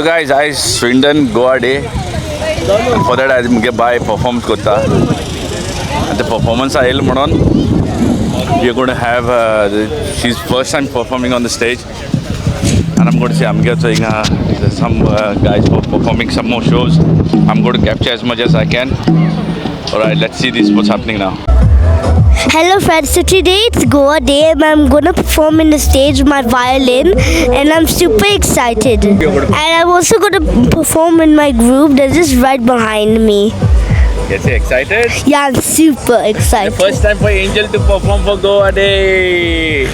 Guys, आयज Swindon Goa day. For that आयज मुगे बाय परफॉर्म करता आनी ते परफॉर्मन्स आयल म्हणून you gonna have she is first time performing on the stage. And I'm going to see, I'm getting some guys for performing some more shows. I'm going to capture as much as I can. Alright, let's see this, what's happening now. Hello friends, so today it's Goa Day and I'm gonna perform in the stage my violin and I'm super excited. And I'm also gonna perform in my group that's just right behind me. Get excited? Yeah, I'm super excited. The first time for Angel to perform for Goa Day.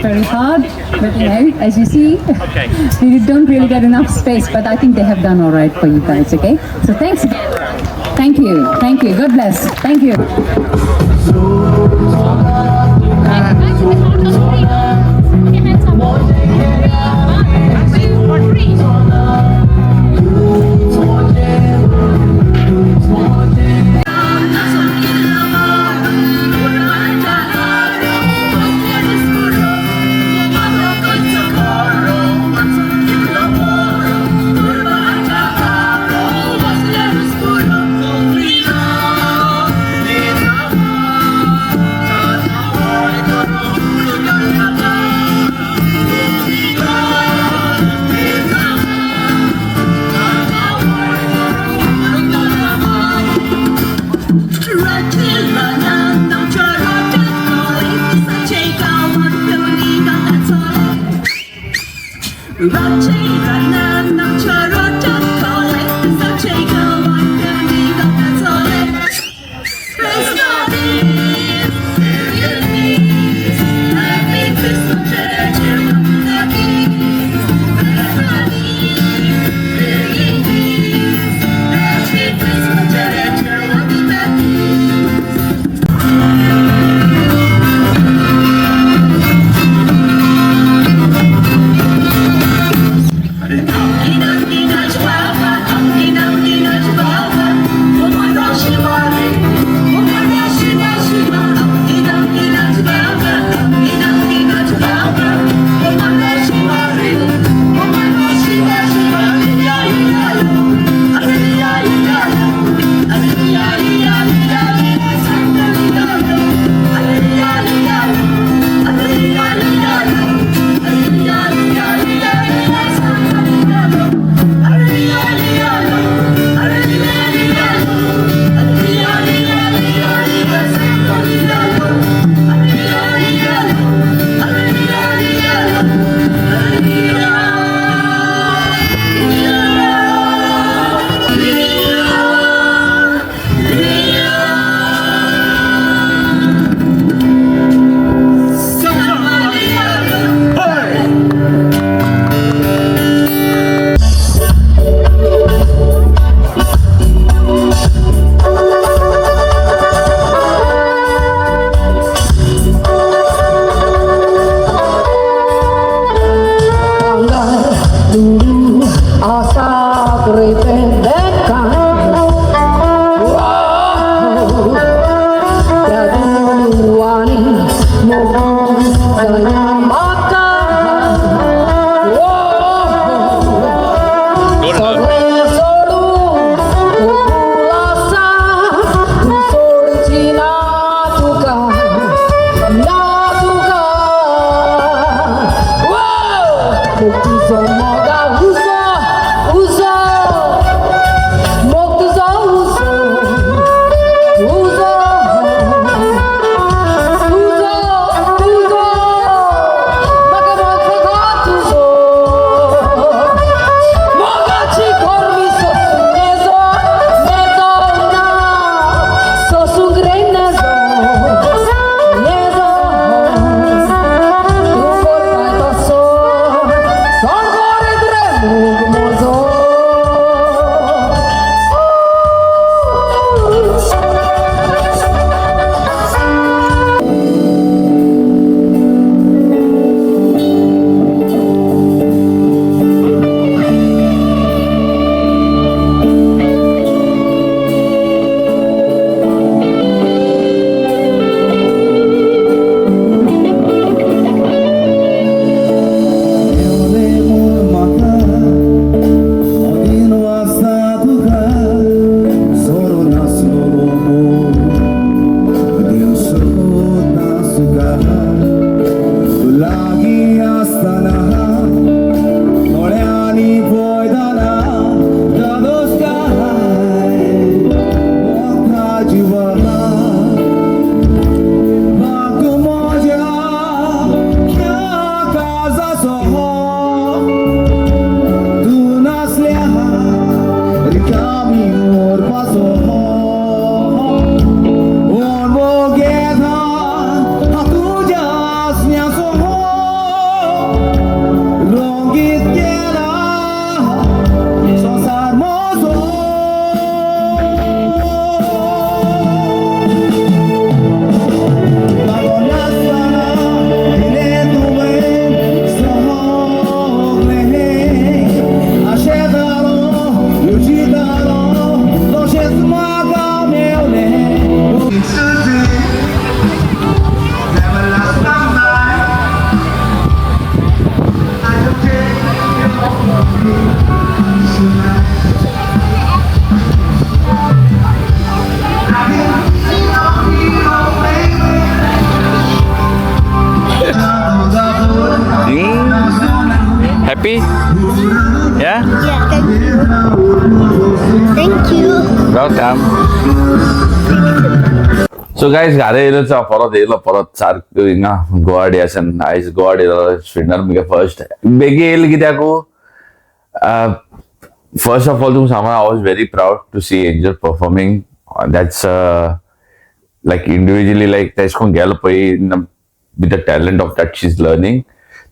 very hard, but you know, as you see, you don't really get enough space, but I think they have done all right for you guys, okay? So thanks again. Thank you. Thank you. God bless. Thank you. Happy Welcome. So guys, घरा येयलो परत येयलो परत सारको हिंगा Goa day आसा. आयज Goa day Swindon मुगे फर्स्ट बेगीन येयलो कित्याक, फर्स्ट ऑफ ऑल तुमकां सांगू, I was very proud to see Angel performing. That's like individually, like तेश कोन गेलो पळय with the talent of that she is learning.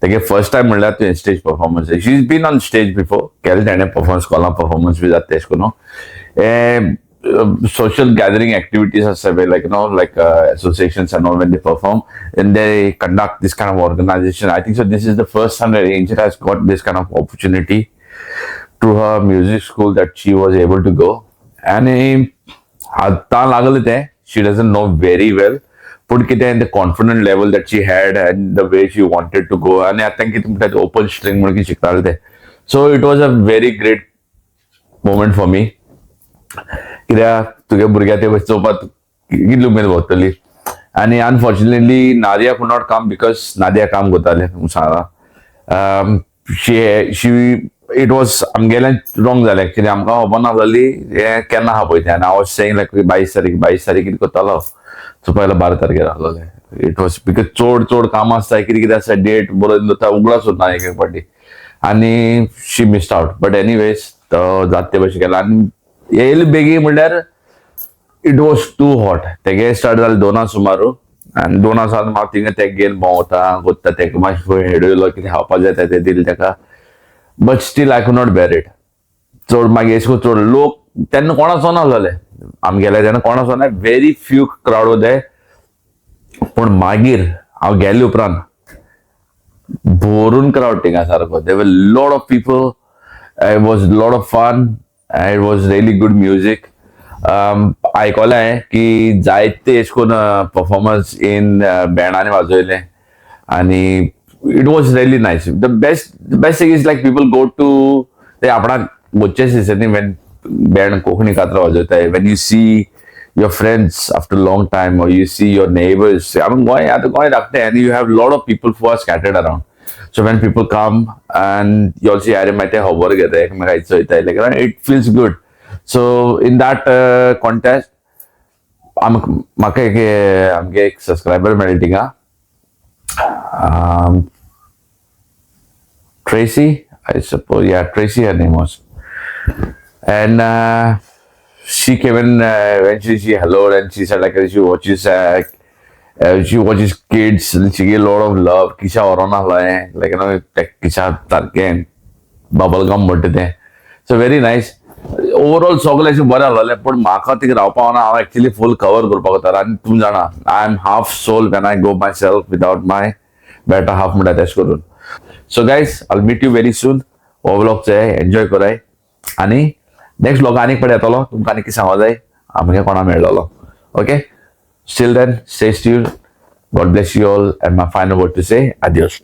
तेगे फर्स्ट टायम म्हणल्यार तुवें stage performance. She is been on stage before, केलें तेणें परफॉर्मन्स, स्कॉलान परफॉर्मन्स बी जाता तेश करून. सोशल गॅदरिंग एक्टिविटीज आसता पळय, like like associations and all, when they perform and they conduct this kind of organization. I think so this is the first time that Angel has got this kind of opportunity to her music school that she was able to go. And आतां लागलें तें, she doesn't know very well, पूण कितें, the confident level that she had and the way she wanted to go. आनी आतां कितें म्हणटा, open string म्हणून कितें शिकतालें तें. So it was a very great moment for me, कित्याक तुगे भुरग्या ते चोवपाक कितली उमेद भोगतली. आनी unfortunately Nadia could not come because Nadia काम करतालें सांगला. शी she it was आमगेलें रॉंग जालें एक्चुअली. आमकां खबर नासलेली हें केन्ना आहा पळय तें. आनी I was saying like 22 तारीख, 22 तारीख कितें करतालो, सो पयलो 12 तारखेर आसलोलें. It was because चड चड कामां आसता, कितें कितें आसता, डेट बरोवन दवरता, उगडास उरना एक एक फावटी आनी she missed out. But anyways, तो जाता ते भशेन केला. आनी येयले बेगीन म्हणल्यार it was too hot. तेगे स्टार्ट जालें 2 सुमारू आनी 2 सावन हांव थिंगा तेका घेवन भोंवता कोत्ता. तेका मातशें खंय हेडयलो, कितें खावपा जाय तें दिलें तेका, but still I could not bear it चड. मागीर अशें करून चड लोक तेन्ना कोणाचो नासलेले आमगेले, तेन्ना कोणाचो ना, व्हेरी फ्यू क्रावड ते. पूण मागीर हांव गेले उपरांत भरून क्रावड थिंगा सारको. There were lot of people. It was lot of fun. It was really good music. आयकलें हांवें की जायते अशें करून परफॉर्मन्स इन बँडांनी वाजयलें आनी it was really nice. The best thing is like people go to ते आपणाक वच्चेच दिसता when band Konkani कातरां वाजयताय, when you see your friends after a long time or you see your neighbors. I mean, Goa आतां गोंय धाकटें and you have lot of people who are scattered around. So when people come and you also, अरे मागीर ते खबर घेता, एकमेकांक चोयता, like it feels good. So in that context, आमकां म्हाका एक आमगे एक सबस्क्रायबर मेळ्ळी थिंगा, Tracy, I suppose, yeah, Tracy her name was. And she came in, eventually she hello and she said like she watches kids and she gave a lot of love. Kisha व्हरोन आहलों, like Kisha सारकें bubble gum म्हणटा तें. So very nice overall. सगळें अशें बरें आहलोलें, पूण म्हाका थिंगा रावपाक ना. हांव एक्चुअली फूल कवर करपाक वतालो आनी तुमी जाणा, I am half soul when I go myself without my better half म्हणटा तेश करून. So guys, I meet you very soon. हो व्लॉग चोय, एन्जॉय कराय आनी नेक्स्ट व्लॉग आनीक फुडें येतलो. तुमकां आनी कितें सांगो जाय, आमगे कोणा मेळ्ळलो. Okay, till then, stay tuned. God bless you all. And my final word to say, adios.